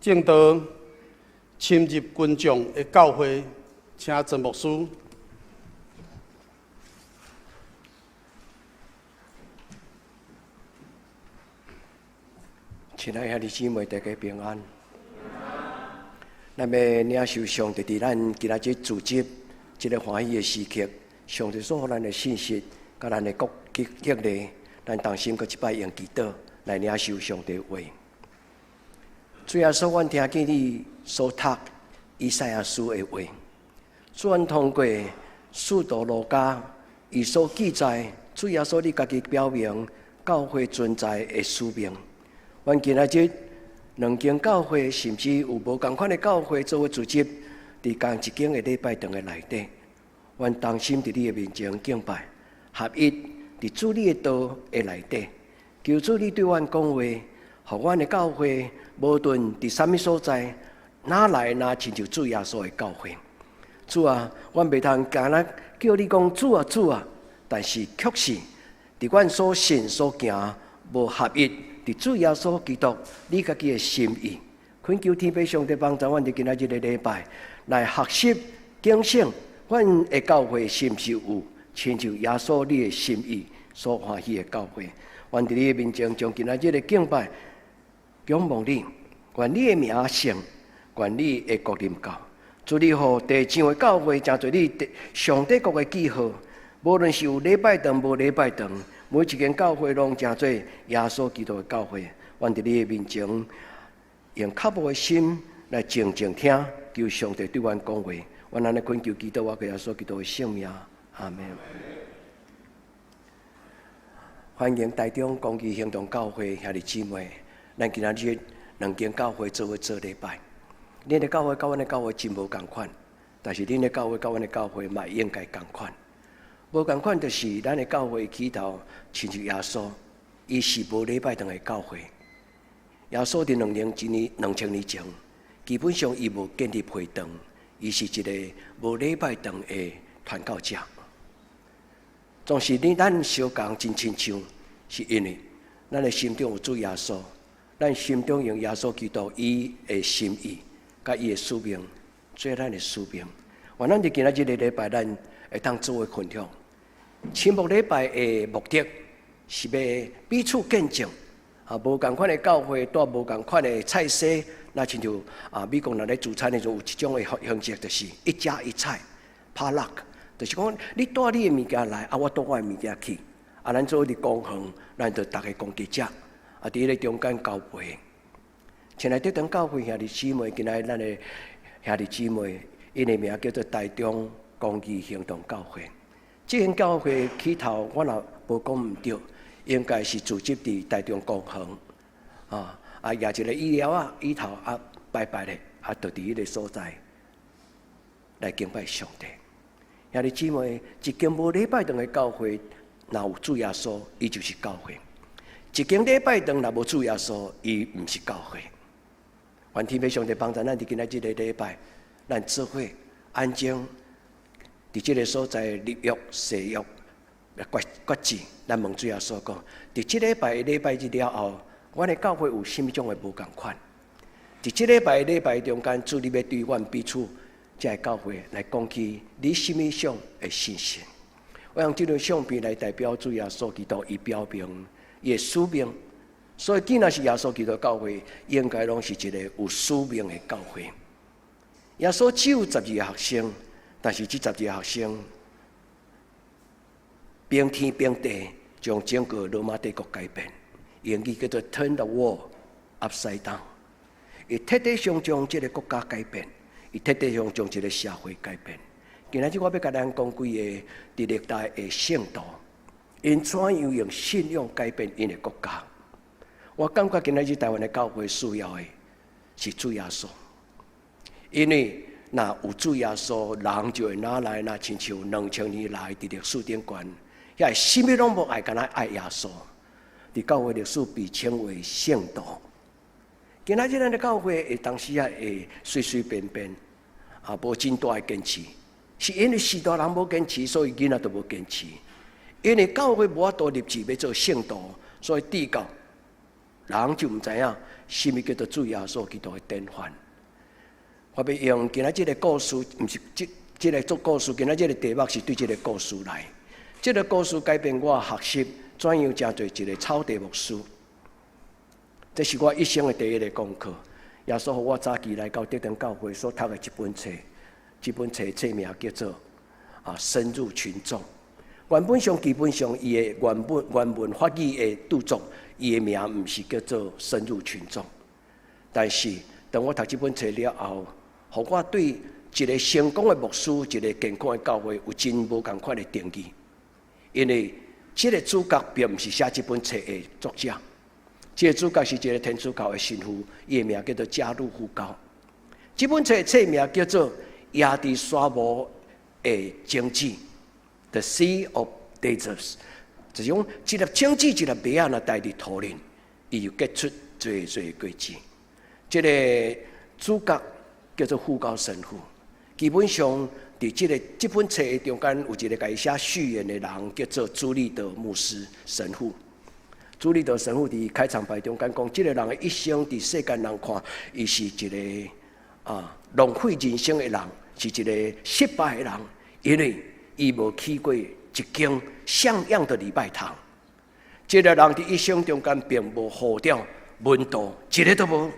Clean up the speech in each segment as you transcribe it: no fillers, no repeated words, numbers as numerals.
證道深入群眾的教會，請曾牧師。親愛兄弟姊妹，大家平安。咱欲領受上帝佇咱今仔日主日這个歡喜的時刻，上帝所予咱的信息，佮咱的國激勵，咱同心閣一擺用祈禱來領受上帝話。主耶穌，阮聽見你所讀以賽亞書的話，主，阮通過使徒路加伊所記載，主耶穌你家己表明教會存在的使命。阮今仔日兩間教會，甚至有無仝款的教會做伙組織，佇仝一間的禮拜堂的內底，阮同心佇你的面前敬拜，合一佇主你的道的內底，求主你對阮講話，予阮的教會無論佇啥物所在，哪來若親像主耶穌的教會。主啊，阮袂通干焦叫你講主啊主啊，但是卻是佇阮所信所行無合一。佇主耶穌基督，你家己的心意，懇求天父上帝幫助阮佇今仔日个禮拜來學習警醒，阮的教會是毋是有親像耶穌你的心意所歡喜的教會？願佇你的面前將今仔日的敬拜仰望你，願你的名聖，願你的國臨到。主你予地上的教會成做你上帝國的記號，無論是有禮拜堂無禮拜堂。每一間教會攏成做耶穌基督的教會，願佇你的面前，用渴慕的心來靜靜聽，求上帝對阮講話。阮按呢懇求祈禱，我耶穌基督的聖名，阿門。歡迎台中公義行動教會兄弟姊妹，咱今仔日兩間教會做伙做禮拜。恁的教會佮阮的教會真無仝款，但是恁的教會佮阮的教會嘛應該仝款。無仝款就是咱的教會起頭，親像耶穌，伊是無禮拜堂的教會。耶穌佇2000年前，基本上伊無建立會堂，伊是一个無禮拜堂的傳教者。總是你咱相仝真親像，是因為咱的心中有主耶穌，咱心中用耶穌基督伊的心意，佮伊的使命，做咱的使命。願咱佇今仔日个禮拜，咱會當做伙分享。親牧禮拜的目的是欲彼此見證，啊，無仝款的教會帶無仝款的菜色，若親像啊美國人咧聚餐的時陣有一種的形式，就是一家一菜，potluck，就是講你帶你的物件來，啊我帶我的物件去，啊咱做伙佇公園，咱就逐个共佇食，啊佇彼个中間交陪。親愛的德教會兄弟姊妹，今仔日咱的兄弟姊妹，𪜶的名叫做台中公義行動教會。這間教會起頭，我若無講毋對，應該是組織佇台中公園，啊啊，舉一個椅仔啊，椅頭啊擺擺咧，啊，就佇彼个所在來敬拜上帝。兄弟姊妹，一間無禮拜堂的教會，若有主耶穌，伊就是教會；一間禮拜堂若無主耶穌，伊毋是教會。願天父上帝幫助咱佇今仔這個禮拜，咱做伙安靜。佇這个所在立約、誓約、決決志，咱問主耶穌講：佇這禮拜禮拜日了後，阮的教會有啥物種的無仝款？佇這禮拜禮拜中間，主你欲對阮彼此這个教會來講起你啥物種的信息？我用這張相片來代表主耶穌基督，伊表明伊的使命。所以，既然是耶穌基督教會，應該攏是一个有使命的教會。耶穌只有12个學生。但是這12個學生，變天變地，將整個羅馬帝國改變。英語叫做 Turn the world upside down。伊徹底上將這個國家改變，伊徹底上將這個社會改變。今仔日我欲共咱講幾个佇歷代的聖徒，𪜶怎樣用信仰改變𪜶的國家？我感覺今仔日台灣的教會需要的是主耶穌，因為若有主耶穌，人就會哪來若親像2000年來佇歷史頂懸，遐啥物攏無愛，干焦愛耶穌。佇教會歷史被稱為聖徒。今仔日咱的教會會當時啊會隨隨便便，啊無真大的堅持，是因為序大人無堅持，所以囡仔都無堅持。因為教會無法度立志欲做聖徒，所以至到人就毋知影啥物叫做主耶穌基督的典範。我欲用今仔這个故事，毋是這這个做故事，今仔這个題目是對這个故事來。這个故事改變我學習怎樣成做一个草地牧師。這是我一生的第一个功課。耶穌予我早期來到德長教會所讀的一本冊，這本冊冊名叫做《深入群眾》。原本上基本上，伊的原本原文法語的著作，伊的名毋是叫做深入群眾。但是當我讀這本冊了後，予我對一个成功的牧師、一个健康的教會有真無仝款的定義。因為這个主角並毋是寫這本冊的作者，這个主角是一个天主教的神父，伊的名叫做加魯夫高。這本冊冊名叫做《壓佇沙漠的種子》。The Seed of Deserts，就是講一粒種子，一粒麥仔，若埋佇土裡，伊就結出濟濟果子。這个主角叫做富高神父。基本上，佇這个這本冊中間有一个共伊寫序言的人，叫做朱立德牧師神父。朱立德神父佇開場白中間講，這个人的一生佇世間人看，伊是一个浪費人生的人，是一个失敗的人，因為伊無起過一間像樣的禮拜堂。這个人佇一生中間並無呼召門徒，一个都無。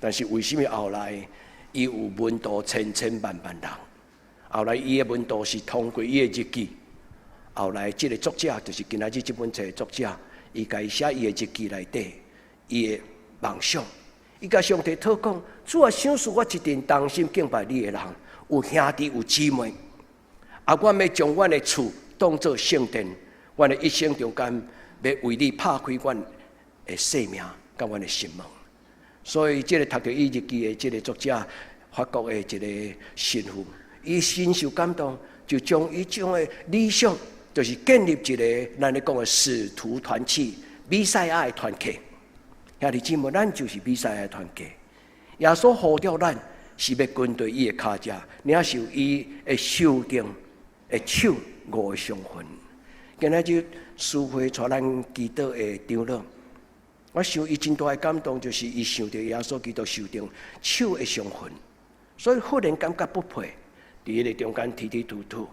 但是為啥物後來伊有門徒千千萬萬人？後來伊的門徒是通過伊的日記。後來這个作者就是今仔日這本冊的作者，伊共伊寫伊的日記內底，伊的夢想。伊共上帝禱告：主啊，賞賜我一群忠心敬拜你的人，有兄弟有姊妹。啊！阮欲將阮的厝當做聖殿，阮的一生中間欲為你拍開阮的生命，佮阮的心門。所以，這个讀著伊日記的這个作者，法國的一个神父，伊深受感動，就將伊種的理想，就是建立一个咱咧講的使徒團契、彌賽亞的團契。兄弟姊妹，咱就是彌賽亞的團契。耶穌呼召咱，是欲跟隨伊的跤跡，領受伊的修訂的手五个傷痕。今仔日司會帶咱祈禱的長老，我想伊真大的感動，就是伊想著耶穌基督受定手的傷痕，所以忽然感覺不配，佇彼个中間啼啼吐吐，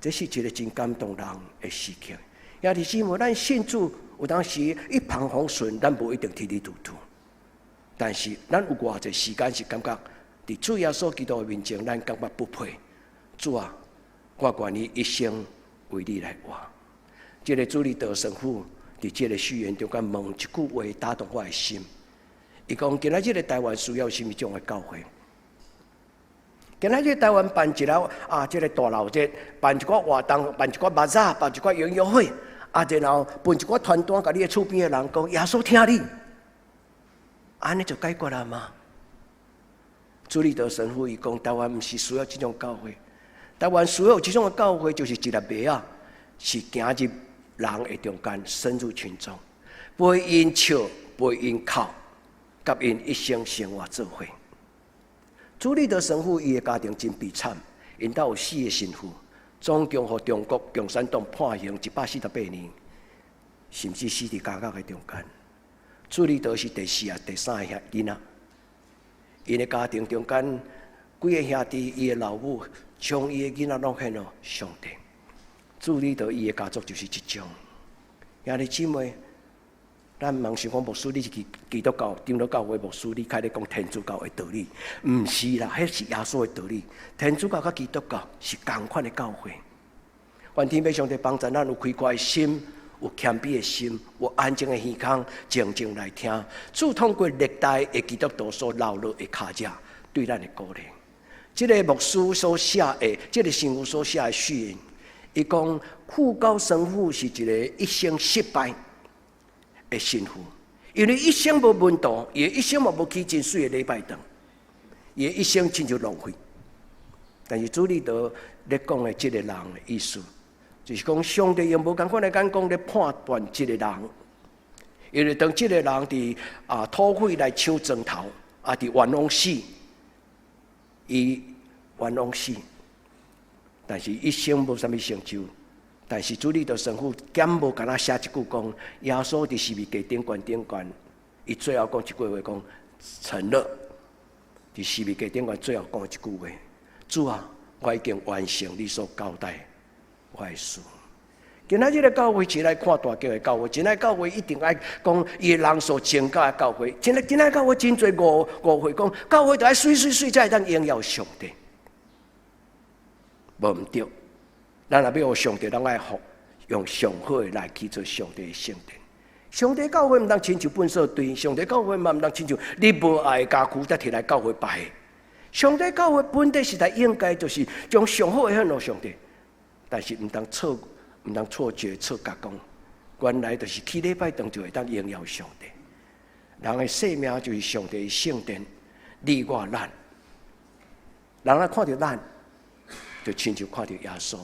這是一个真感動人的時刻。兄弟姊妹，咱信主有當時一帆風順，咱無一定啼啼吐吐，但是咱有偌濟時間是感覺，佇主耶穌基督的面前，咱感覺不配。主啊，我願意一生為你來活。這个主利德神父佇這个序言中間問一句話，打動我的心。伊講：今仔日台灣需要啥物種的教會？今仔日台灣辦一个這个大鬧節，辦一寡活動，辦一寡巴扎，辦一寡園遊會，然後分一寡傳單，共你的厝邊的人講：耶穌疼你，按呢就解決了嗎？主利德神父伊講：台灣毋是需要這種教會。台灣需要這種的教會，就是一粒麥仔，是行入人的中間，深入群眾，陪𪜶笑，陪𪜶哭，佮𪜶一生生活做伙。主利德神父伊的家庭真悲慘，𪜶兜有四个神父，總共予中國共產黨判刑148年，甚至死佇監獄的中間。主利德是第四抑第三个囡仔，𪜶的家庭中間幾个兄弟，伊的老母將伊的囡仔攏獻予上帝。主利德伊的家族就是這種。兄弟姊妹，咱毋通想講牧師你是基督教、長老教會牧師，你開咧講天主教的道理，毋是啦，彼是耶穌的道理。天主教佮基督教是仝款的教會。願天父上帝幫助咱有開闊的心，有謙卑的心，有安靜的耳孔，靜靜來聽。主通過歷代的基督徒所留落的跤跡，對咱的鼓勵。這个牧師所寫的，這个神父所寫的序言，伊講富高神父是一个一生失敗的神父，因為一生無門徒，伊一生嘛無起真媠的禮拜堂，伊一生親像浪費。但是主利德咧講的這个人的意思，就是講上帝用無仝款的眼光咧判斷這个人，因為當這個人佇土匪來搶磚頭，佇冤枉死，伊冤枉死，但是一生無啥物成就，但是主利德神父敢無敢若寫一句講，耶穌佇十字架頂懸頂懸，伊最後講一句話講成了。佇十字架頂懸最後講一句話：主啊，我已經完成你所交代我的事。今仔日的教會真愛看大間的教會，真愛教會一定愛講伊的人數增加的教會。真愛今仔教會真濟誤誤會講，教會著愛媠媠媠才會當榮耀上帝。無毋對，咱若欲予上帝，咱愛學用上好的來去做上帝的聖殿。上帝教會毋通親像糞掃堆，上帝教會嘛毋通親像你無愛的家具才提來教會擺。上帝教會本底實在應該就是將上好的獻予上帝，但是毋通錯。毋通錯覺錯覺講，原來就是去禮拜堂就會當榮耀上帝。人的生命就是上帝的聖殿，你我咱，人若看著咱，就親像看著耶穌。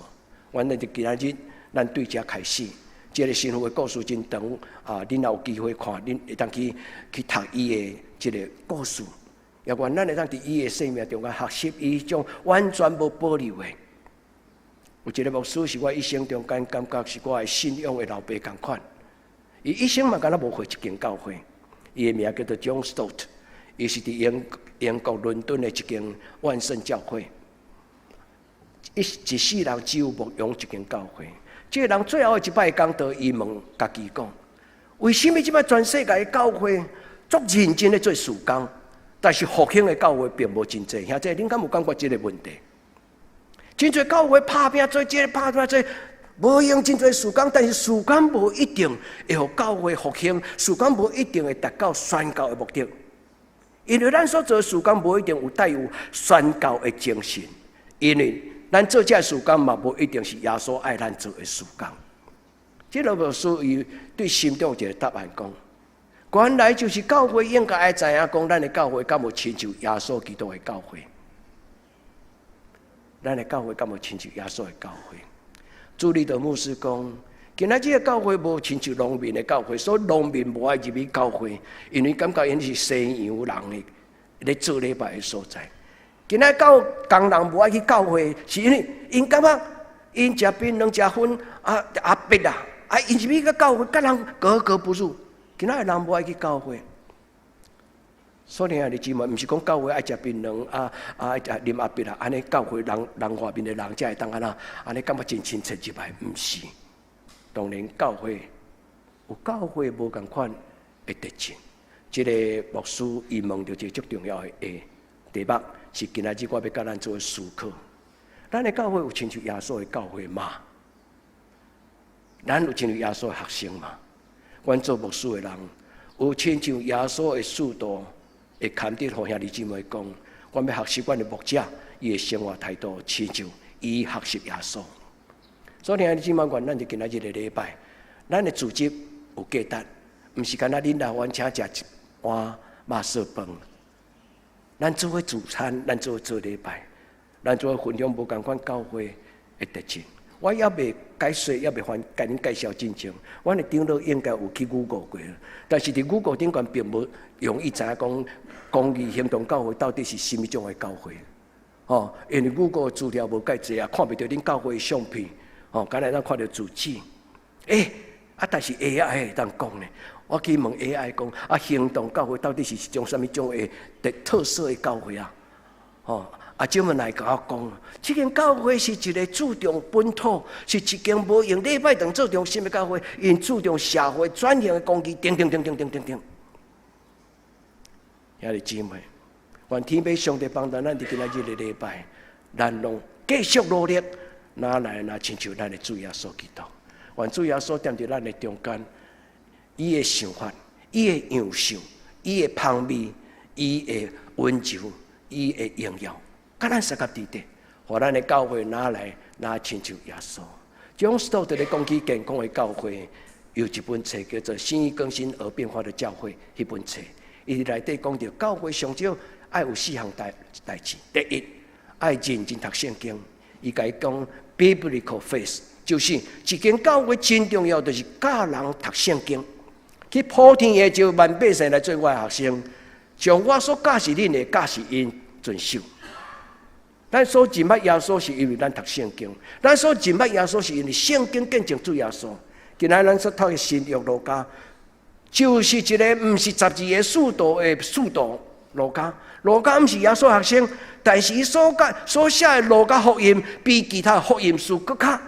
原來就今仔日，咱對遮開始，這个神父的故事真長啊！恁若有機會看，恁會當去去讀伊的這个故事。也願咱會當佇伊的生命中間學習伊種完全無保留的。有一個牧師是我一生中間感覺是我的信仰的老爸仝款，伊一生嘛敢若無回一間教會，伊的名叫做 John Stott，伊是佇英英國倫敦的一間萬聖教會，一一世人只有牧養一間教會。這个人最後一擺講道，伊問家己講：為啥物這擺全世界的教會足認真咧做事工，但是復興的教會並無真濟？兄弟，恁敢有感覺這个問題？真濟教會拍拚做這个，拍拚做，無用真濟事工，但是事工無一定會予教會復興，事工無一定會達到宣教的目的。因為咱所做的事工無一定有帶有宣教的精神，因為咱做這个事工嘛，無一定是耶穌愛咱做的事工。這個牧師伊對心中有一個答案講，原來就是教會應該愛知影講，咱的教會敢有親像耶穌基督的教會？咱的教會敢無親像耶穌的教會？朱立德牧師講，今仔這个教會無親像農民的教會，所以農民無愛入去教會，因為感覺𪜶是西洋人的咧做禮拜的所在。今仔教工人無愛去教會，是因為𪜶感覺𪜶食檳榔、食薰啊壓迫啊，啊𪜶入去個教會，佮人格格不入。今仔的人無愛去教會。所以兄弟姊妹，毋是講教會愛食檳榔啊啊愛食啉壓迫啊，按呢教會人人外面的人才會當按怎，按呢感覺真親切入來，毋是。當然教會有教會無仝款的特質。這個牧師伊問著一個足重要的題目，是今仔日我欲佮咱做思考。咱的教會有親像耶穌的教會嗎？咱有親像耶穌的學生嗎？阮做牧師的人，有親像耶穌的使徒？會堪得予兄弟姊妹講，阮欲學習阮的牧者，伊的生活態度，親像伊學習耶穌。所以兄弟姊妹，願咱佇今仔日個禮拜，咱的組織有價值，毋是干焦恁來阮請食一碗肉燥飯。咱做伙聚餐，咱做伙做禮拜，咱做伙分享無仝款教會的特質。我猶未解說，猶未還共恁介紹進前，阮的長老應該有去 Google 過，但是佇 Google 頂懸並無容易知影講公義行動教會到底是啥物種的教會，吼，因為 Google 資料無蓋濟啊，看袂著恁教會的相片，吼，敢若會當看著住址。欸，啊，但是 AI 會當講呢，我去問 AI 講，啊，行動教會到底是一種啥物種的特特色的教會啊？吼。啊，這麼來共我講，這間教會是一個注重本土，是一間無用禮拜堂做中心的教會，𪜶注重社會轉型的工具，等等等等等等等。兄弟姊妹，願天父上帝幫助咱佇今仔日的禮拜，咱攏繼續努力，哪來若親像咱的主耶穌基督。願主耶穌踮佇咱的中間，伊的想法，伊的樣式，伊的芳味，伊的溫柔，伊的榮耀。佮咱相佮佇咧，予咱的教會哪來若親像耶穌。John Stott 咧講起健康的教會，有一本冊叫做《心意更新而變化的教會》，彼本冊，伊內底講著教會上少愛有四項代代誌。第一，愛認真讀聖經。伊共伊講 Biblical faith，就是一間教會真重要，就是教人讀聖經。去普天下召萬百姓來做我的學生，將我所教示恁的教示𪜶遵守。咱所認捌耶穌是因為咱讀聖經，咱所認捌耶穌是因為聖經見證主耶穌。今仔咱所讀的新約路加，就是一个毋是12個使徒的使徒路加。路加毋是耶穌學生，但是伊所講所寫的路加福音，比其他福音書閣較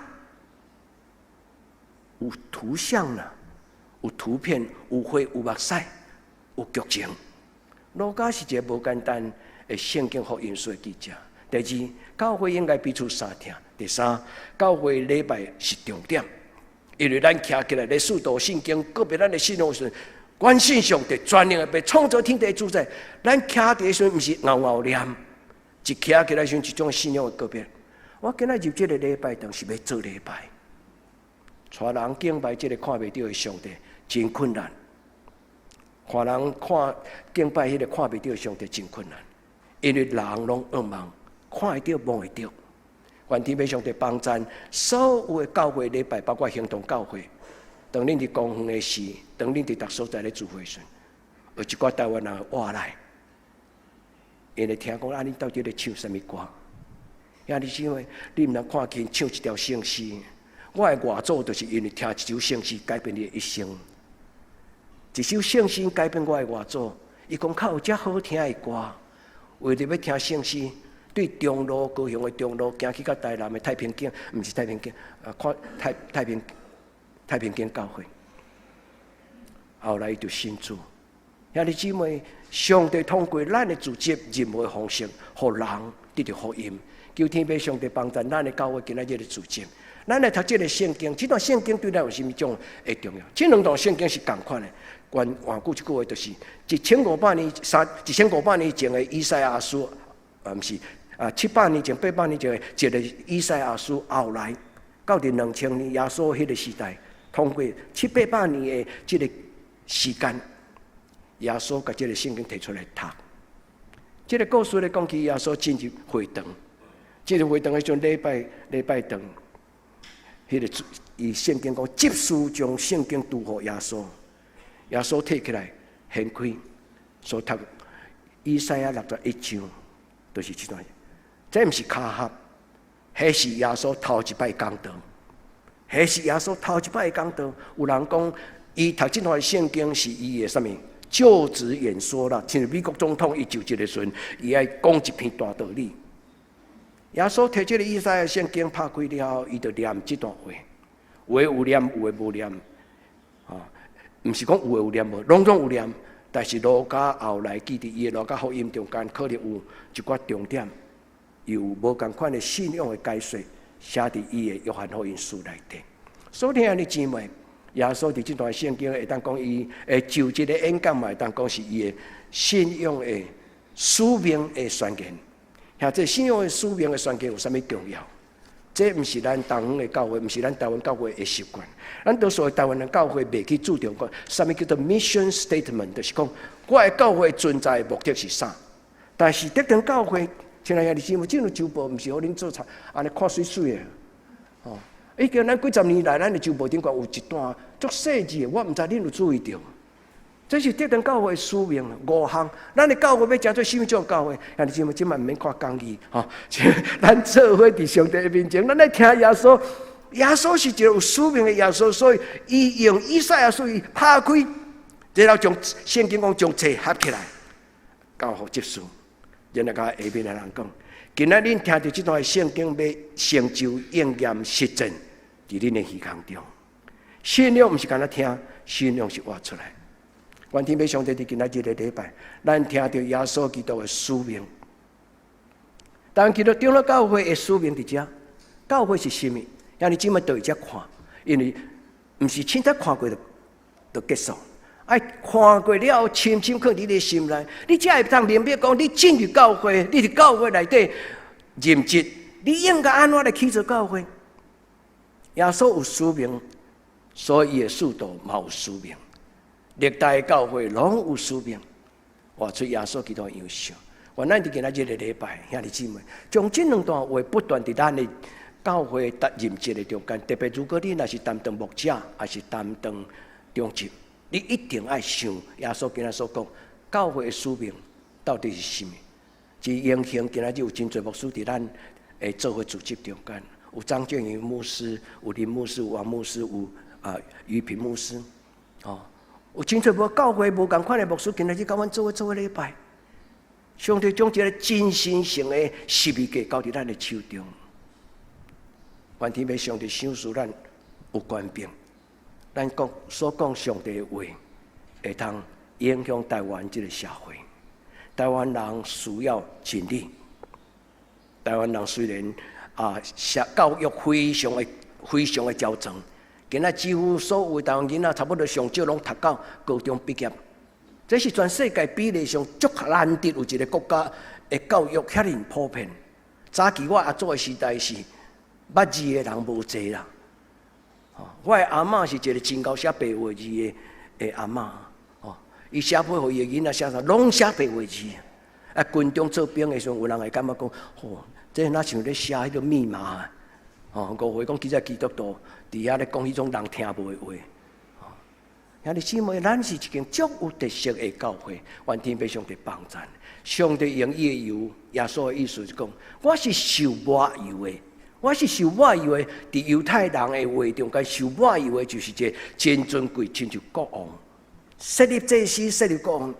有圖像啦，有圖片、有畫、有目屎、有劇情。路加是一个無簡單的聖經福音書的記者。第二，教會應該彼此相疼。第三，教會禮拜是重點，因為咱徛起來咧使徒信經，告別咱的信仰時，阮信上帝全能的父創造天地主宰。咱徛佇的時陣，毋是𠢕𠢕念，一徛起來時陣，一種信仰的告別。我今仔入這个禮拜堂是欲做禮拜，帶人敬拜這个看袂著的上帝，真困難。看人看敬拜彼个看袂著的上帝真困難，因為人攏仰望，看會著摸會著。願天父上帝幫贊所有的教會禮拜，包括行動教會。當恁佇公園的時，當恁佇逐所在咧聚會時，有一寡台灣人活來，𪜶會聽講啊，恁到底咧唱啥物歌？兄弟姊妹，你毋通看輕唱一條聖詩。我的外祖就是因為聽一首聖詩改變伊的一生。一首聖詩改變我的外祖，伊講較有遮好聽的歌，為著欲聽聖詩，對中路高雄的中路行去到台南的太平間，毋是太平間，啊，看太平間教會。後來伊就信主。兄弟姊妹，上帝通過咱的組織任何方式，予人得著福音。求天父上帝幫助咱的教會今仔日的組織。咱來讀這个聖經，這段聖經對咱有啥物種的重要？這兩段聖經是仝款的。換換句一句話，就是1500年三1500年前的以賽亞書，啊，毋是啊，700年前、800年前的一个以賽亞書，後來到佇2000年耶穌彼个時代，通過七八百年的這个時間，耶穌共這个聖經提出來讀。這个故事咧講起耶穌進入會堂，進入會堂的時陣，禮拜堂，彼个伊聖經講，執事將聖經拄予耶穌，耶穌提起來掀開，所讀以賽亞61章，就是這段。這毋是巧合，彼是耶穌頭一擺講道，彼是耶穌頭一擺講道。有人講，伊讀這段聖經是伊的啥物就職演說啦，親像美國總統伊就職的時陣，伊愛講一篇大道理。耶穌提這个以賽亞聖經拍開了後，伊就念這段話，有的有念，有的無念，啊，毋是講有的有念無，攏總有念。但是路加後來記佇伊的路加福音中間，可能有一寡重點，有無仝款的信仰的解說，寫佇伊的約翰福音書內底。所以兄弟姊妹，耶穌佇這段聖經會當講伊的就職的演講嘛，會當講是伊的信仰的使命的宣言。遐這信仰的使命的宣言有啥物重要？這毋是咱東方的教會，毋是咱台灣教會的習慣。咱多數的台灣人教會袂去注重講，啥物叫做 mission statement，就是講我的教會存在的目的是啥？但是德堂教會，親愛兄弟姊妹，進入周報毋是予恁做冊，按呢看媠媠的，哦。已經咱幾十年來，咱的周報頂懸有一段足細緻的，我毋知恁有注意著。這是德堂教會的使命五項。咱的教會欲成做啥物種教會？兄弟姊妹，這擺毋免看講義吼。咱做伙佇上帝的面前，咱來聽耶穌。耶穌是一个有使命的耶穌，所以伊用以賽亞書伊拍開，然後將聖經講將冊合起來，交予執事，然後共下面的人講：今仔恁聽著這段聖經欲成就應驗實踐佇恁的耳孔中。信仰毋是干焦聽，信仰是活出來。願天父上帝佇今仔日個禮拜，咱聽著耶穌基督的使命。但基督長老教會的使命佇遮，教會是啥物？兄弟姊妹佇遮看，因為毋是凊彩看過就就結束，愛看過了後，深深囥佇你的心內，你才會當明白講，你進入教會，你佇教會內底任職，你應該按怎來去做教會？耶穌有使命，所以伊的使徒嘛有使命。歷代教會攏有使命，活出耶穌基督的樣式。願咱佇今仔日個禮拜，兄弟姊妹，將這兩段話不斷佇咱的教會擔任職的中間，特別如果你若是擔當牧者，抑是擔當長執，你一定愛想耶穌今仔所講，教會的使命到底是啥物？真榮幸今仔日有真濟牧師佇咱的做伙組織中間，有張建雲牧師，有林牧師，有王牧師，有余平牧師，哦，有真濟無教會無仝款的牧師，今仔日佮阮做伙做伙禮拜。上帝將一个真神聖的十字架交佇咱的手中，願天父上帝賞賜咱有權柄，咱講所講上帝的話，會通影響台灣這个社會。台灣人需要真理。台灣人雖然受教育非常的非常的佼佼，今仔幾乎所有台灣囡仔差不多上少攏讀到高中畢業。這是全世界比例上足難得有一个國家的教育遐爾普遍。早期我阿祖的時代是捌字的人無濟啦。我的阿嬤是一个真𠢕寫白話字的阿嬤，哦，伊寫批予伊的囡仔寫啥，攏寫白話字。啊，軍中做兵的時陣，有人會感覺講，吼，這若像咧寫彼个密碼，哦，誤會講其實基督徒佇遐咧講彼種人聽無的話。兄弟姊妹，咱是一間足有特色的教會，願天父上帝幫贊。上帝用伊的油，耶穌的意思是講，我是受抹油的，我是受抹油的。佇猶太人的話中間，受抹油的就是一個真尊貴，親像國王。設立祭司，設立國王，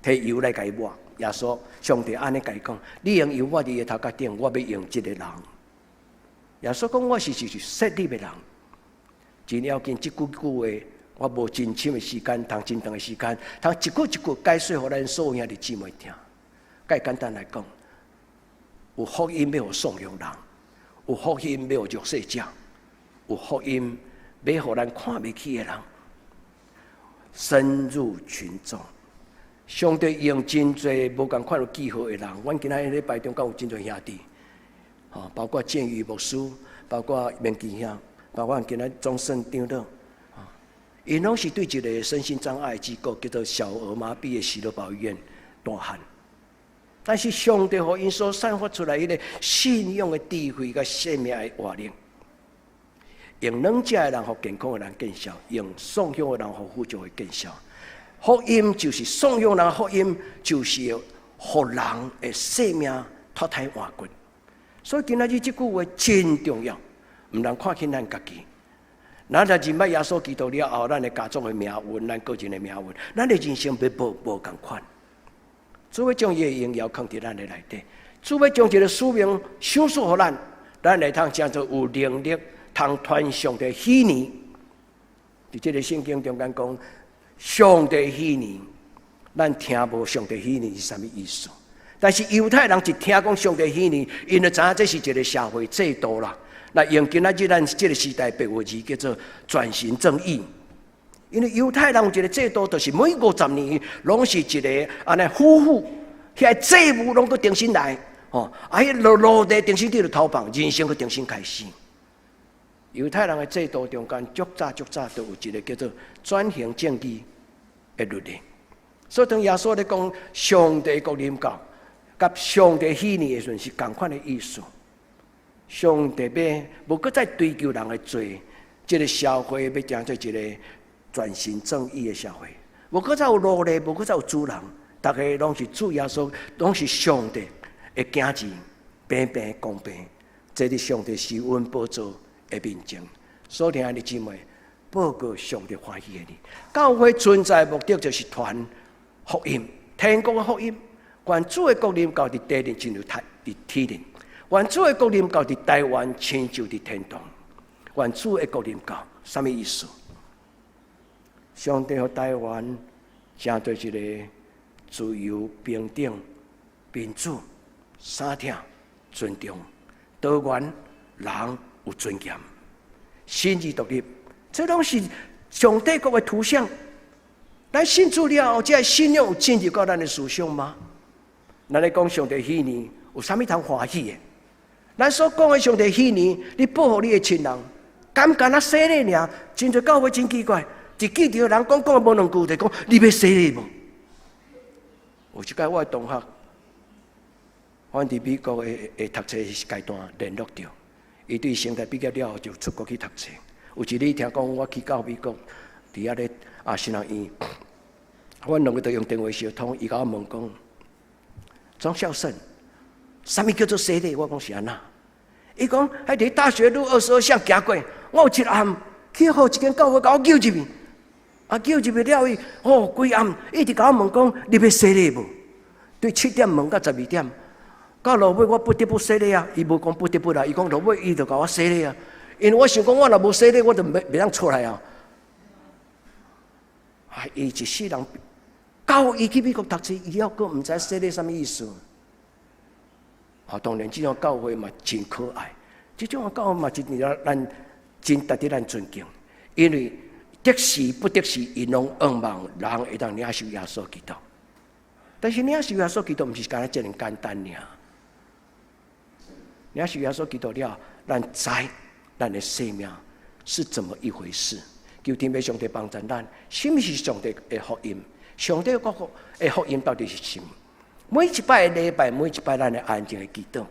提油來共伊抹。耶穌，上帝按呢共伊講，你用油抹佇伊頭殼頂，我欲用這个人。耶穌講，我是就是設立的人。真要緊，這幾句話。我無真深的時間，通真長的時間，通一句一句解說予咱所有兄弟姊妹聽。較簡單來講，有福音欲予喪養人，有福音欲予弱勢者，有福音欲予咱看袂起的人，深入群眾。上帝用真濟無仝款有記號的人，阮今仔日禮拜中間有真濟兄弟，吼，包括建宇牧師，包括明基兄，包括今仔鍾勝長老。𪜶攏是對一个身心障礙機構叫做小兒麻痺的喜樂堡醫院大漢，但是上帝予𪜶所散發出來彼个信仰的智慧佮生命的活力，用軟弱的人予健康的人見效，用喪養的人予富足的見效。福音就是喪養人，福音就是予人的生命脫胎換骨。所以今仔日這句話真重要，毋通看輕咱家己。咱若認捌耶穌基督了後，咱的家族的命運，咱個人的命運，咱的人生欲無無仝款。主欲將伊的榮耀囥佇咱的內底，主欲將一个使命賞賜予咱，咱會通成做有能力通傳上帝喜年。佇這个聖經中間講，上帝喜年，咱聽無上帝喜年是啥物意思？但是猶太人一聽講上帝喜年，𪜶就知影這是一个社會制度啦。那用今仔日咱這个時代白話字叫做轉型正義，因為猶太人有一个制度，就是每50年攏是一个按呢夫婦，遐債務攏閣重新來，吼，啊，彼落落地重新佇咧投放，人生閣重新開始。猶太人的制度中間，足早足早就有一个叫做轉型正義的律例。所以當耶穌咧講上帝國臨到，佮上帝喜年的時陣，是仝款的意思。上帝欲無閣再追究人的罪，這个社會欲成做一个轉型正義的社會，無閣再有奴隸，無閣再有主人，逐个攏是主耶穌，攏是上帝的囝兒，平平公平，坐佇上帝施恩寶座的面前。所聽的姊妹，報告上帝歡喜的你。教會存在的目的就是傳福音，天國的福音。願主的國臨到佇地面，親像佇天頂。願主的國臨到佇台灣，親像佇天堂。願主的國臨到，啥物意思？上帝予台灣成做一个自由、平等、民主、相疼、尊重、多元、人有尊嚴、心智獨立，這攏是上帝國的圖像。咱信主了後，這个信仰有進入到咱的思想嗎？咱咧講上帝喜年，有啥物通歡喜的？咱所講的上帝喜年，你報予你的親人，敢干焦洗禮爾？真濟教會真奇怪，一見著人講講無兩句，就講你欲洗禮無？有一擺我的同學，阮佇美國的的讀冊階段聯絡著，伊對成大畢業了後就出國去讀冊。有一日聽講我去到美國，佇遐咧啊神學院，阮兩个就用電話相通，伊共我問講：莊孝勝。啥物叫做洗禮？我講是按怎？伊講彼佇大學路22巷行過，我有一暗去予一間教會共我叫入去，啊叫入去了伊，哦規暗一直共我問講，你欲洗禮無？對7點問到12點，到落尾我不得不洗禮啊！伊無講不得不啦，伊講落尾伊就共我洗禮啊！因為我想講，我若無洗禮，我就袂當出來啊！啊，伊一世人，到伊去美國讀冊，伊猶閣毋知洗禮啥物意思。啊，當然這種教會嘛真可愛，這種教會嘛真咱真值得咱尊敬，因為得時不得時，𪜶攏向望人會當領受耶穌基督。但是領受耶穌基督毋是干焦遮爾簡單爾。領受耶穌基督了，咱知咱的生命是怎麼一回事。求天父上帝幫助咱，什麼是上帝的福音？上帝國的福音到底是啥物？每一擺禮拜，每一擺咱的安靜的祈禱，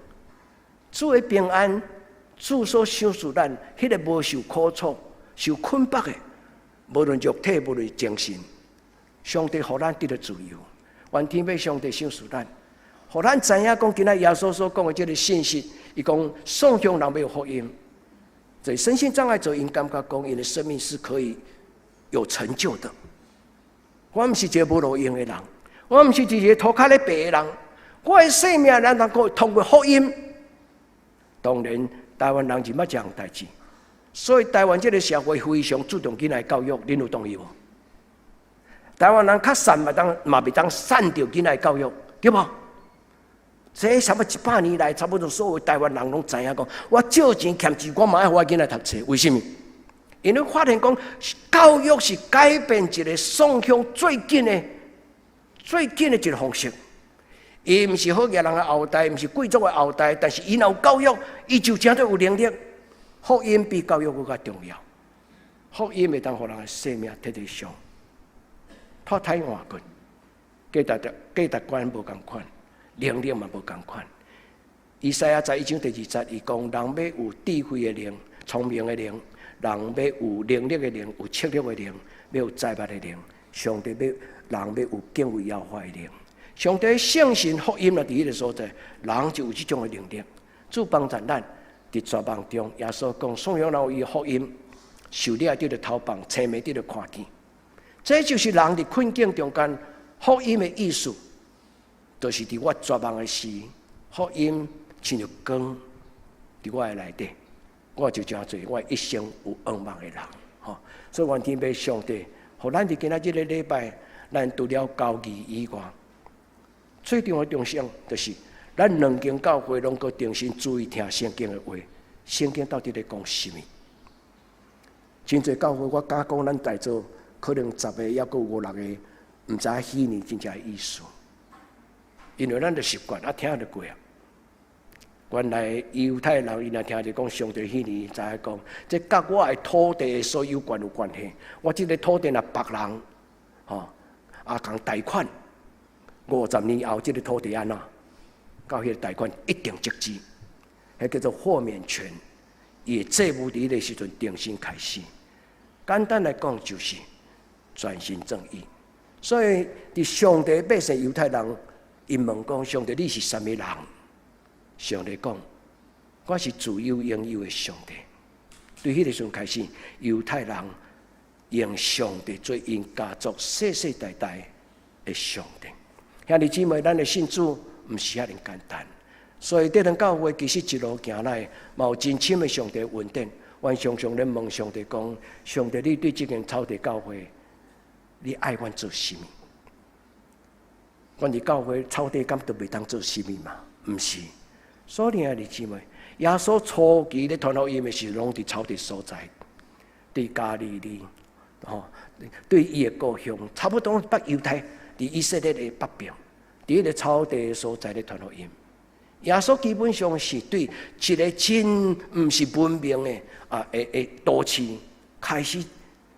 主的平安，主所賞賜咱，彼個無受苦楚、受捆縛的，無論肉體，無論精神，上帝予咱得著自由。願天父上帝賞賜咱，予咱知影講，今仔耶穌所講的這个信息，伊講喪鄉人欲有福音，所以身心障礙者𪜶感覺講，𪜶的生命是可以有成就的。我毋是一个無路用的人，我毋是一个塗跤咧爬的人，我的生命咱能夠通過福音。當然，台灣人是捌這項代誌，所以台灣這个社會非常注重囡仔教育，恁有同意無？台灣人較善嘛當嘛袂當散著囡仔教育，對無？這差不多100年來，差不多所有台灣人攏知影講，我借錢欠錢，我嘛愛予我囡仔讀冊。為啥物？因為發現講，教育是改變一个喪鄉最緊的、最緊的一個方式。伊毋是好額人的後代，毋是貴族的後代，但是伊若有教育，伊就誠濟有能力。福音比教育閣較重要。福音會當予人的生命徹底上脫胎換骨，價值觀無仝款，能力嘛無仝款。以賽亞11章第2節，伊講人欲有智慧的靈、聰明的靈，人欲有能力的靈、有策略的靈，欲有才捌的靈。上帝欲人欲有敬畏耶和華的靈。上帝聖神福音若佇彼个所在，人就有這種的能力。主幫助咱佇絕望中，耶穌講：喪鄉人有伊福音，受掠得著投放，青盲得著看見。這就是人佇困境中間福音的意思，就是佇我絕望的時，福音親像光佇我的內底，我就成做我一生有向望的人。吼，所以願天父上帝，予咱佇今仔這个禮拜，咱除了交誼以外，最重要的重點就是，咱兩間教會攏閣重新注意聽聖經的話，聖經到底咧講啥物？真濟教會我敢講，咱在座可能十個猶閣有五六個毋知禧年真正的意思，因為咱著習慣啊聽就過啊。原來猶太人𪜶若聽著講上帝禧年，知影講這佮我的土地的所有權有關係。我這个土地若別人，吼啊共貸款，50年後這个土地按怎？到彼个貸款一定截止，彼叫做豁免權。伊的債務佇彼个時陣重新開始。簡單來講，就是專心正意。所以佇上帝百姓猶太人，𪜶問講：上帝你是啥物人？上帝講：我是自有永有的上帝。對彼个時陣開始，猶太人用上帝做𪜶家族世世代代的上帝。兄弟姊妹，咱的信主毋是遐爾簡單，所以這間教會其實一路行來，嘛有真深的上帝恩典。阮常常咧問上帝講：上帝，你對這間草地教會，你愛阮做啥物？阮佇教會草地敢就袂當做啥物嘛？毋是。所以兄弟姊妹，耶穌初期咧傳福音的時，攏佇草地所在，佇加利利，吼，對伊的故鄉，差不多北猶太，佇以色列的北邊，佇彼个草地所在咧傳福音。耶穌基本上是對一个真毋是文明的啊，的都市開始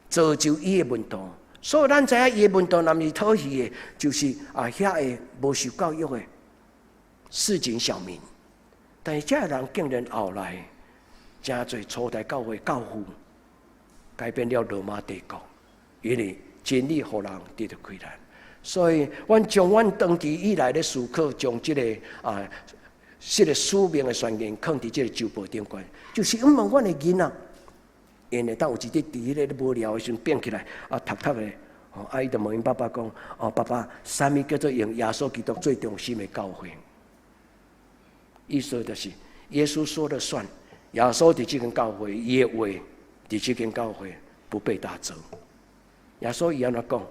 造就伊的門徒。所以咱知影伊的門徒，若毋是討戲的，就是啊遐个無受教育的市井小民。但是這个人竟然後來成做初代教會教父，改變了羅馬帝國，因為真理予人得著開來。所以，阮將阮長期以來咧思考，將這个啊這个使命的宣言，囥佇這个周報頂懸，就是因為阮的囡仔，𪜶會當有一日佇彼个無聊的時陣變起來，啊讀讀的，哦，啊伊就問𪜶爸爸講：哦，爸爸，啥物叫做用耶穌基督做中心的教會？意思就是耶穌說了算，耶穌佇這間教會，伊的話佇這間教會不被打折。耶穌伊按怎講？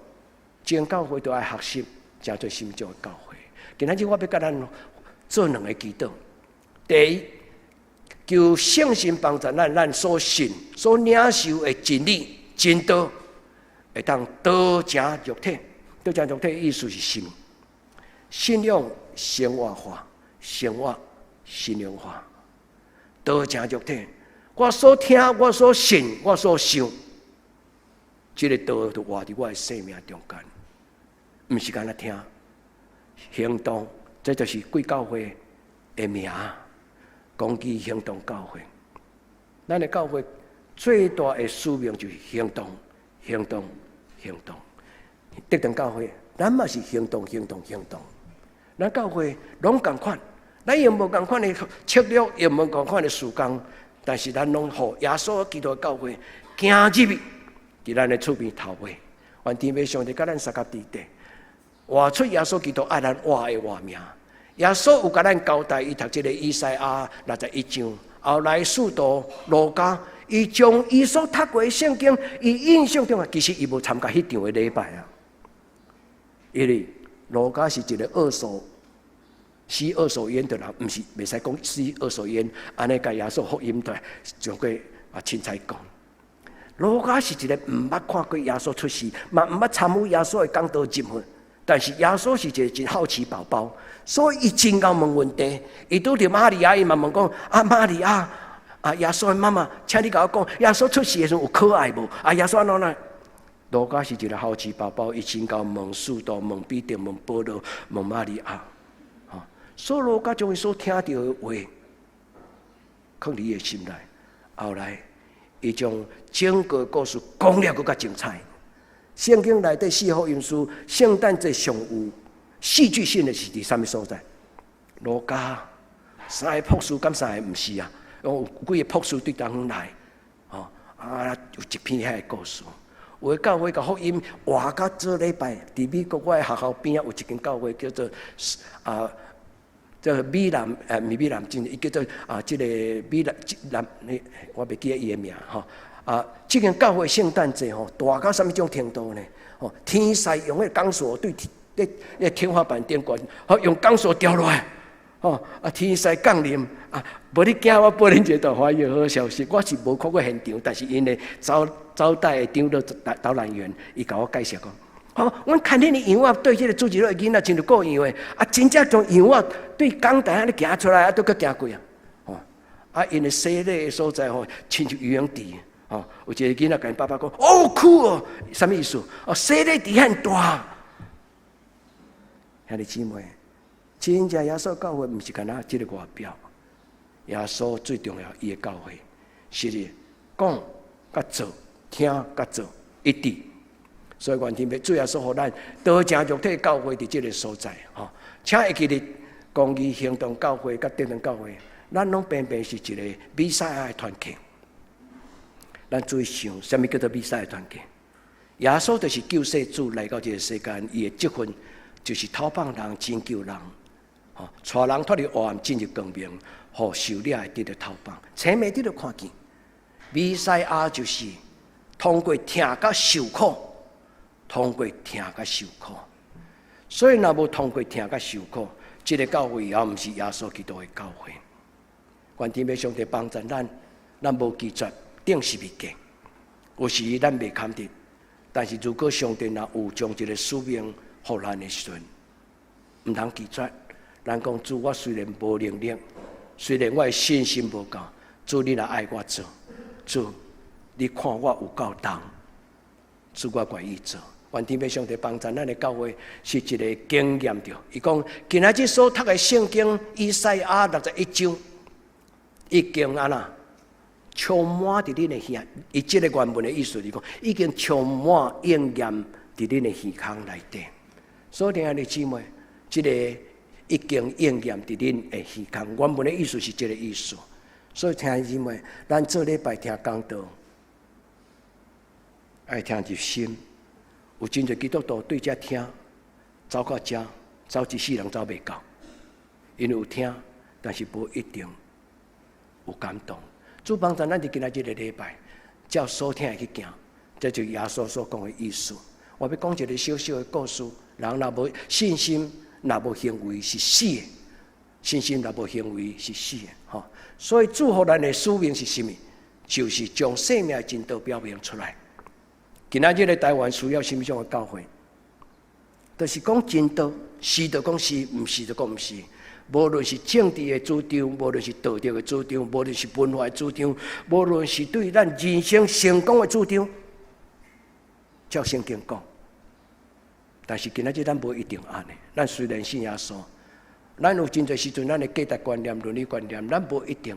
這間教會都愛學習，成做啥物種的教會。今仔日我欲共咱做兩个祈禱。第一，求聖神幫助咱，咱所信、所領受的真理、真道，會當道成肉體。道成肉體意思是啥物？信仰生活化，生活信仰化。道成肉體，我所聽、我所信、我所想，這个道就活佇我的生命中間，毋是干焦聽，行動，這就是貴教會的名，公義行動教會。咱的教會最大的使命就是行動、行動、行動。德堂教會，咱嘛是行動、行動、行動。咱教會攏仝款，咱用無仝款的策略，用無仝款的事工，但是咱攏予耶穌基督的教會行入去，佇咱的厝邊頭尾，願天父上帝佮咱相佮佇底，活出耶穌基督愛咱活的活命。耶穌有共咱交代，伊讀這个以賽亞61章，後來使徒路加，伊將伊所讀過的聖經，伊印象中啊，其實伊無參加彼場的禮拜啊，因為路加是一个二手吸二手煙的人，毋是袂使講吸二手煙，按呢共耶穌福音對，上過啊凊彩講。路加是一个毋捌看過耶穌出世，嘛毋捌參與耶穌的講道任何。但是耶穌是一个真好奇寶寶，所以伊真𠢕問問題。伊拄著瑪利亞，伊嘛問講：啊，瑪利亞，啊，耶穌的媽媽，請你共我講，耶穌出世的時陣有可愛無？啊，耶穌按怎呢？路加是一个好奇寶寶，伊真𠢕問使徒、問彼得、問保羅、問瑪利亞。吼，所以路加將伊所聽著的話，囥佇伊的心內。後來，伊將整個故事講了閣較精彩。聖經內底四福音書，聖誕節上有戲劇性的是佇啥物所在？路加三个博士敢三个毋是啊？有幾个博士對當來，吼啊，有一篇遐个故事。有的教會共福音活甲做禮拜，佇美國我的學校邊仔有一間教會叫做啊，叫美南，毋是美南鎮，伊叫做啊，這个美南南，我袂記得伊的名吼。啊，這間教會聖誕節吼，大到啥物種程度呢？吼，天使用彼個鋼索對咧天花板頂懸，好用鋼索吊落來，吼啊，天使降臨啊！無你驚，我報恁一個大歡喜好消息，我是無看過現場，但是𪜶的招招待的長老導覽員，伊共我介紹講，吼，阮牽彼个羊仔對這個主日的囡仔親像顧羊的，啊，真正將羊仔對講台按呢行出來，啊，都閣行過啊，吼，啊，𪜶的洗禮的所在吼，親像游泳池。吼，有一个囡仔共𪜶爸爸講：哦，酷哦，啥物意思？哦，洗禮池遐大。兄弟姊妹，真正耶穌教會毋是干焦這个外表，耶穌最重要，伊的教會是講佮做，聽佮做一致。所以願天父主耶穌予咱道成肉體教會佇這个所在，吼，請會記得公義行動教會佮德堂教會，咱攏平平是一个彌賽亞的團契。咱注意想，啥物叫做彌賽亞團契？耶穌就是救世主來到這個世間，伊的職分就是討放人、拯救人，吼，帶人脫離黑暗進入光明，予受掠的得著討放。前面得著看見，彌賽亞就是通過疼佮受苦，通過疼佮受苦。所以若無通過疼佮受苦，這个教會也毋是耶穌基督的教會。願天父上帝幫助咱，咱無拒絕。釘十字架，有時咱袂堪得，但是如果上帝若有將這个使命予咱的時陣，毋通拒絕。咱講主，我雖然無能力，雖然我的信心無夠，主你若愛我做，主你看我有夠重，主我願意做。願天父上帝幫助咱的教會是一个經驗著。伊講今仔日所讀的聖經以賽亞61章，已經按怎？充滿佇恁的耳，伊這个原文的意思是講，已經充滿應驗佇恁的耳孔內底。所以，兄弟姊妹，這个已經應驗佇恁的耳空。原文的意思是這个意思。所以兄弟姊妹，咱做禮拜聽講道，愛聽入心。有真濟基督徒對遮聽，走到遮，走一世人走袂到，因為有聽，但是無一定有感動。主幫助咱佇今仔這个禮拜，照所聽的去行，這就是耶穌所講的意思。我欲講一个小小的故事。人若無信心，若無行為是死的；信心若無行為是死的。吼，所以主予咱的使命是啥物？就是將生命的真道表明出來。今仔日的台灣需要啥物種的教會？就是講真道，是就講是，毋是就講毋是。無論是政治的主張，無論是道德的主張，無論是文化的主張，無論是對咱人生成功的主張，照聖經講。但是今仔日咱無一定按呢。咱雖然信耶穌，咱有真濟時陣，咱的價值觀念、倫理觀念，咱無一定。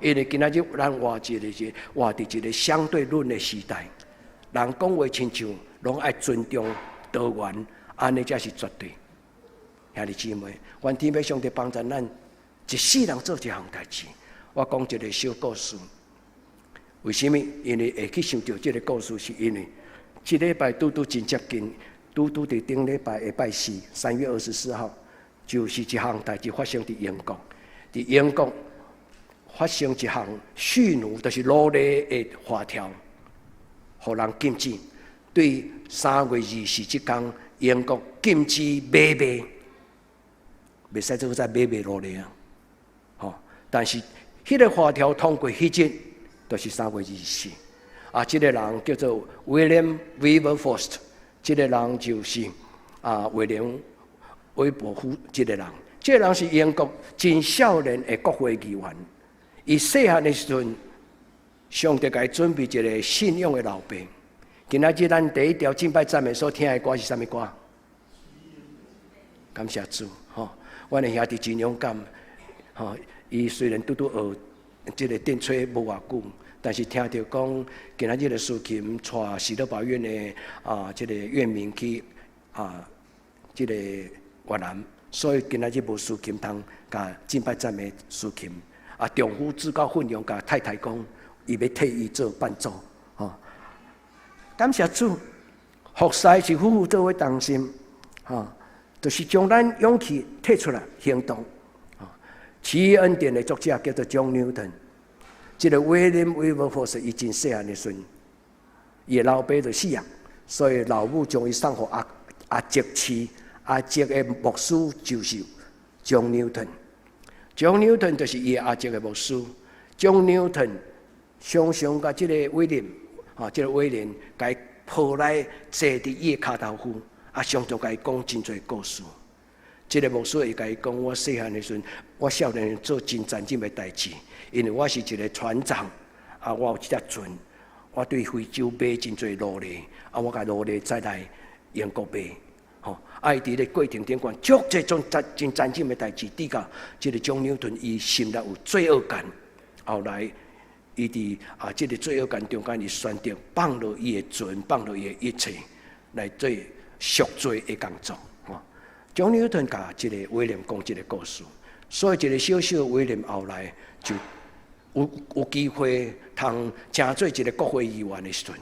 因為今仔日咱活一个是活佇一个相對論的時代，人講話親像攏愛尊重多元，按呢才是絕對。兄弟姊妹，願天父上帝幫助咱一世人做一項代誌。我講一个小故事。為啥物？因為會去想著這个故事，是因為這禮拜拄拄真接近。拄拄佇頂禮拜下拜四，3月24號，就是一項代誌發生佇英國。佇英國發生一項蓄奴，就是奴隸的法條，予人禁止。對3月24這工，英國禁止買賣，袂使做再買賣奴隸啊！吼，但是彼个法條通過彼日，就是3月24。啊，這个人叫做 William Wilberforce。這个人就是啊，威廉威伯夫這个人，這个人是英國真少年的國會議員。伊細漢的時陣，上帝共伊準備一个信仰的老爸。今仔日咱第一條敬拜讚美所聽的歌是啥物歌？感謝主，吼！阮的兄弟真勇敢，吼！伊雖然拄拄學這个電吹無偌久，但是聽著講今仔日的司琴帶喜樂寶院的啊，這个院民去啊，這个越南，所以今仔日無司琴通共敬拜讚美司琴。啊，丈夫自告奮勇，共太太講，伊欲替伊做伴奏，吼。感謝主，服侍是夫婦做伙同心，吼，就是將咱勇氣提出來行動。奇異恩典的作者叫做 John Newton，這个威廉威伯福斯伊真細漢的時陣，伊的老爸就死啊，所以老母將伊送予阿阿叔飼，阿叔的牧師就是 John Newton。John Newton 就是伊的阿叔的牧師。John Newton 常常共這个威廉，吼，這个威廉共伊抱來坐佇伊的跤頭趺，啊，常常共伊講真濟故事。這个牧師會共伊講，我細漢的時陣，我少年做真殘忍的代誌，因為我是一个船長，啊，我有這隻船，我對非洲買真濟奴隸，啊，我共奴隸載來英國賣，吼，啊，伊佇咧過程頂懸，足濟種真真殘忍的代誌，直到這个 John Newton 伊心內有罪惡感，後來伊佇啊這个罪惡感中間，伊選擇放落伊的船，放落伊的一切，來做贖罪的工作。John Newton 共這个威廉講這个故事，所以一个小小的威廉後來就有有機會通成做一个國會議員的時陣，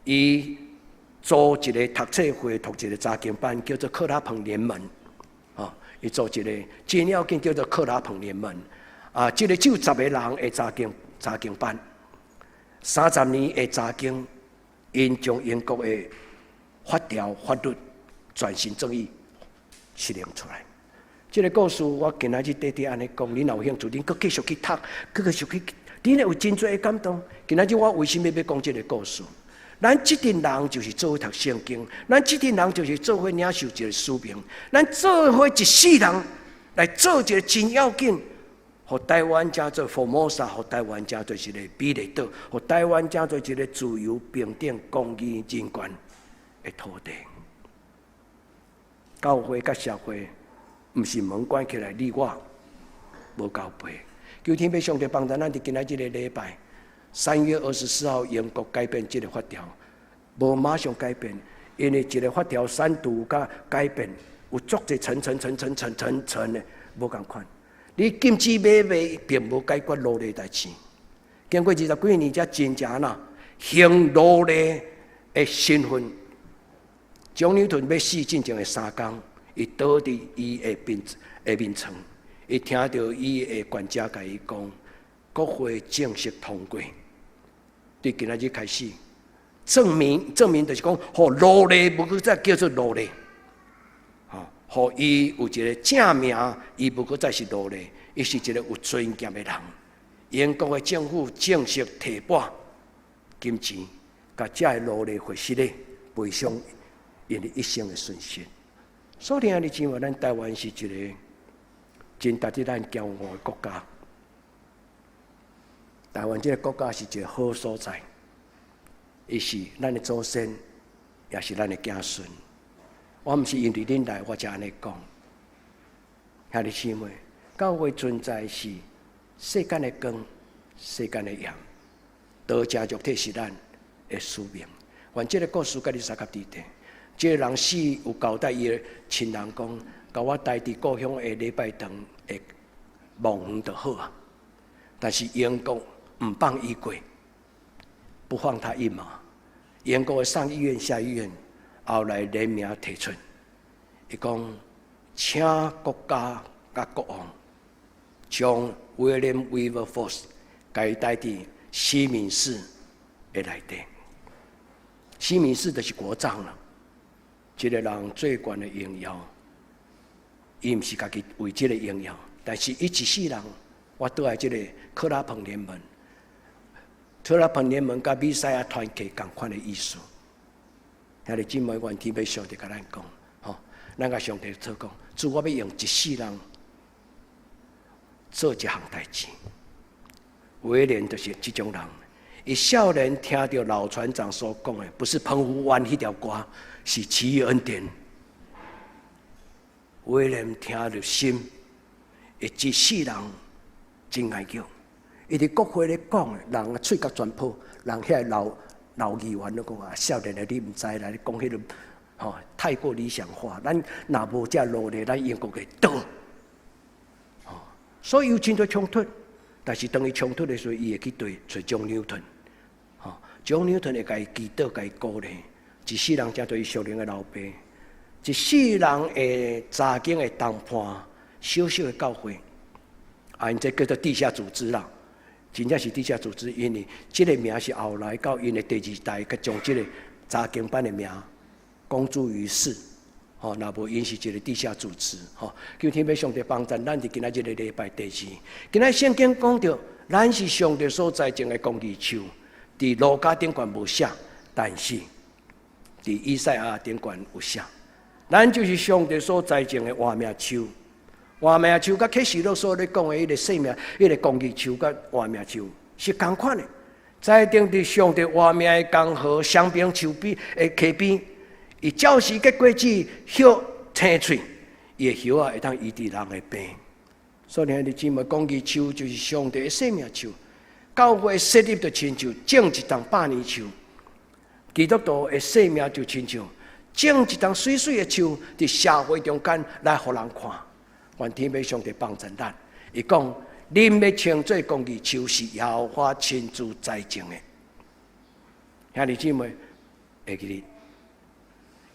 伊組一个讀冊會，讀一个查經班，叫做克拉彭聯盟。吼，伊組一个真要緊，叫做克拉彭聯盟。啊，這个只有10个人的查經查經班，30年的查經，𪜶將英國的法條法律轉型正義實行出來。這个故事我今仔日短短按呢講，恁若有興趣，恁閣繼續去讀，閣繼續去，恁會有真濟的感動。今仔日我為啥物欲講這个故事？咱這陣人就是做伙讀聖經，咱這陣人就是做伙領受一个使命，咱做伙一世人來做一个真要緊，予台灣成做 Formosa，予台灣成做一个美麗島，予台灣成做一个自由、平等、公義、人權的土地。教會佮社會，毋是門關起來，你我無交陪。求天父上帝幫助咱佇今仔這个禮拜，3月24號，英國改變這个法條，無馬上改變，因為一个法條刪除佮改變，有足濟層層層層層層層的無仝款。你禁止買賣，並無解決奴隸代誌。經過二十幾年才真正按怎行奴隸的身份。蔣牛頓欲死進前的3工，伊倒佇伊的病的眠床，伊聽著伊的管家共伊講，國會正式通過，對今仔日開始，證明證明就是講，予奴隸無閣再叫做奴隸，吼，予伊有一個正名，伊無閣再是奴隸，伊是一個有尊嚴的人。英國的政府正式提撥金錢，共這个奴隸會失咧賠償𪜶的一生的損失。所以兄弟姊妹，咱台灣是一個真值得咱驕傲的國家。台灣這個國家是一個好所在，伊是咱的祖先，也是咱的子孫。我毋是因為恁來，我才按呢講。兄弟姊妹，教會存在是世間的光，世間的鹽，道成肉體是咱的使命。願這個故事佮你相佮佇底。這個人死有交代伊的親人講，共我待佇故鄉的禮拜堂的墓園就好啊。但是英國毋放伊過，不放他一馬。英國的上議院、下議院後來聯名提出，伊講請國家佮國王將 William Wilberforce 共伊待佇西敏寺的內底。西敏寺就是國葬啦。這個人最懸的榮耀，伊毋是家己為這個榮耀，但是伊一世人，我倒來這個克拉彭聯盟，克拉彭聯盟佮彌賽亞團契仝款的意思。兄弟姊妹，願天父上帝共咱講，吼，咱共上帝禱告，主，我欲用一世人做一項代誌。威廉就是這種人，伊少年聽著老船長所講的，不是澎湖灣彼條歌，是奇異恩典。威廉聽入心，伊一世人真愛叫。伊佇國會咧講，人喙角全破，人遐老老議員攏講啊，少年的你毋知啦，你講彼個吼太過理想化。咱若無這努力，咱英國會倒。吼，所以有真濟衝突，但是當伊衝突的時陣，伊會去對揣 John Newton，吼，John Newton 會共伊祈禱，共伊鼓勵。一世人成做伊屬靈的老爸，一世人的查經的同伴，小小的教會，啊，𪜶這叫做地下組織啦，真正是地下組織，因為這個名是後來到𪜶的第二代，閣將這個查經班的名公諸於世，吼，若無𪜶是一個地下組織，吼。求天父上帝幫助咱，佇今仔日個禮拜第二，今仔聖經講著，咱是上帝所栽種的公義樹，佇路加頂懸無寫，但是佇以賽亞頂懸有寫，咱就是上帝所栽種的活命樹。活命樹佮啟示錄所咧講的彼個生命、彼個公義樹佮活命樹是仝款的。栽種佇上帝活命的江河香檳樹邊的溪邊，伊照時結果子，葉青翠，伊的葉仔會當醫治人的病。所以兄弟姊妹，公義樹就是上帝的生命樹。教會設立就親像種一叢百年樹。基督徒的生命就親像種一叢媠媠的樹，佇社會中間來予人看。願天父上帝幫助咱。伊講，恁欲稱做公義樹是耶和華親自栽種的。兄弟姊妹，會記得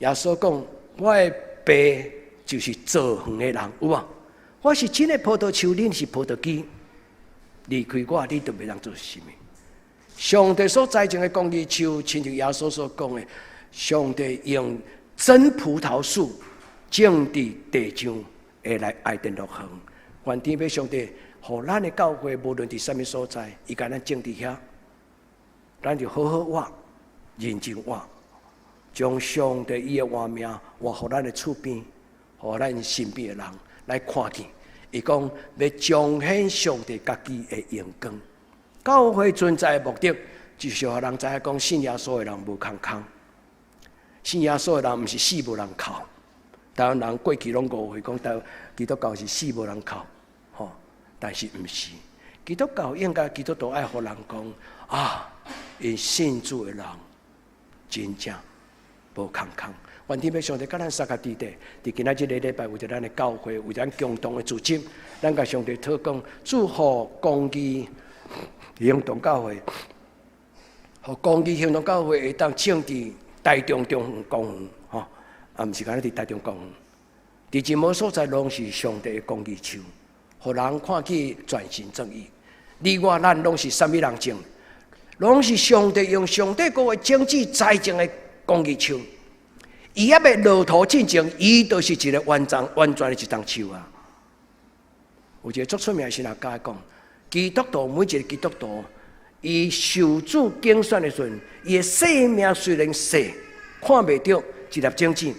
耶穌講，我的爸就是造園的人，有無？我是真的葡萄樹，恁是葡萄枝。離開我，你就袂當做啥物。上帝所栽種的公義樹，親像耶穌所講的，上帝用真葡萄樹種佇地上，會來伊甸樂園。願天父上帝，予咱的教會無論佇啥物所在，伊共咱種佇遐，咱就好好活，認真活，將上帝伊的活命活予咱的厝邊，予咱身邊的人來看見。伊講欲彰顯上帝家己的榮光。教會存在的目的，就是予人知影講信耶穌的人無空空，信耶穌的人毋是死無人哭。台灣人過去攏誤會講，台基督教是死無人哭，吼，但是毋是。基督教應該基督徒愛予人講啊，𪜶信主的人真正無仝仝。願天父上帝佮咱相佮佇咧，佇今仔這个禮拜，為著咱的教會，為咱共同的組織，咱共上帝禱告，祝福公義行動教會，予公義行動教會會當種佇台中中園公園，吼，啊，毋是干焦佇台中公園，佇任何所在攏是上帝的公義樹，予人看見全心正義。你我咱攏是啥物人種？攏是上帝用上帝國的種子栽種的公義樹。伊猶未落土進前，伊就是一个完整完全的一叢樹啊！有一个足出名的神學家講，基督徒每一个基督徒，伊受主揀選的時陣，伊的生命雖然細，看袂著一粒種子，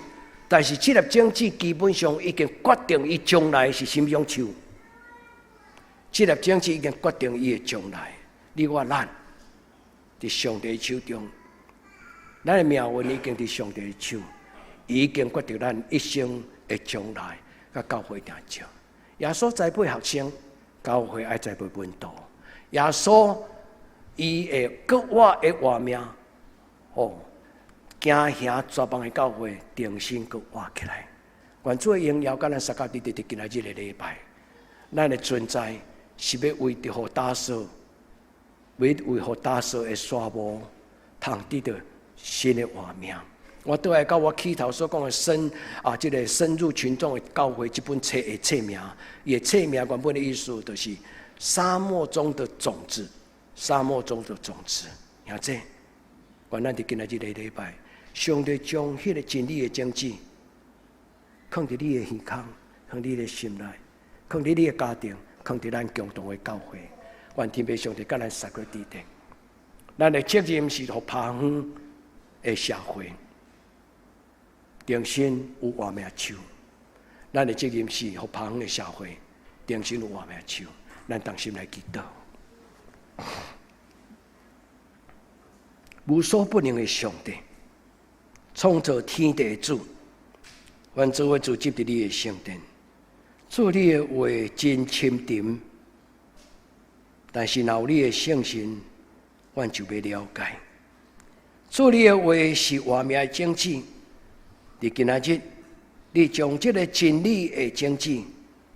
但是這粒種子基本上已經決定伊將來是啥物種樹。這粒種子已經決定伊的將來。你我咱佇上帝手中，咱的命運已經佇上帝的手。已經決定咱一生的將來，佮教會定做。耶穌栽培學生，教會愛栽培門徒。耶穌伊會閣活的活命，哦，驚嚇絕望的教會重新閣活起來。願主的榮耀佮咱相佮佇佇今仔日的禮拜，咱的存在是欲為著予大掃，為為予大掃的沙漠，通得著新的活命。我倒來到我起頭所講的深啊，這個深入群眾的教會這本冊的冊名，伊的冊名原本的意思就是沙漠中的種子，沙漠中的種子。兄弟，願咱佇今仔日個禮拜，上帝將彼個真理的種子，囥佇你的耳孔，囥你的心內，囥佇你的家庭，囥佇咱共同的教會。願天父上帝佮咱相佮佇咧。咱的責任是予拍遠的社會重新有活命樹，咱的責任是予拍遠的社會重新有活命樹。咱同心來祈禱。無所不能的上帝，創造天地的主，阮做伙聚集佇你的聖殿，主你的話真深沉，但是若有你的聖神，阮就欲了解。主你的話是活命的種子。佇今仔日，你將這个真理的種子，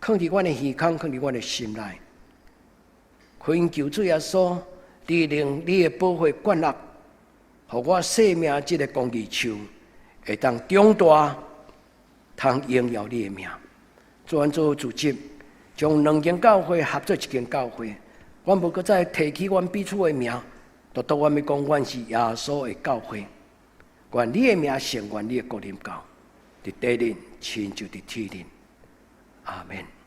囥佇阮的耳孔，囥佇阮的心內。懇求主耶穌，你用你的寶血灌落，予我生命這个公義樹會當長大，通榮耀你的名。主阮做組織，將兩間教會合做一間教會，阮無閣再提起阮彼此的名，獨獨阮欲講，阮是耶穌的教會。願你的名聖，願你的國臨到，佇地裡親像佇天頂。阿門。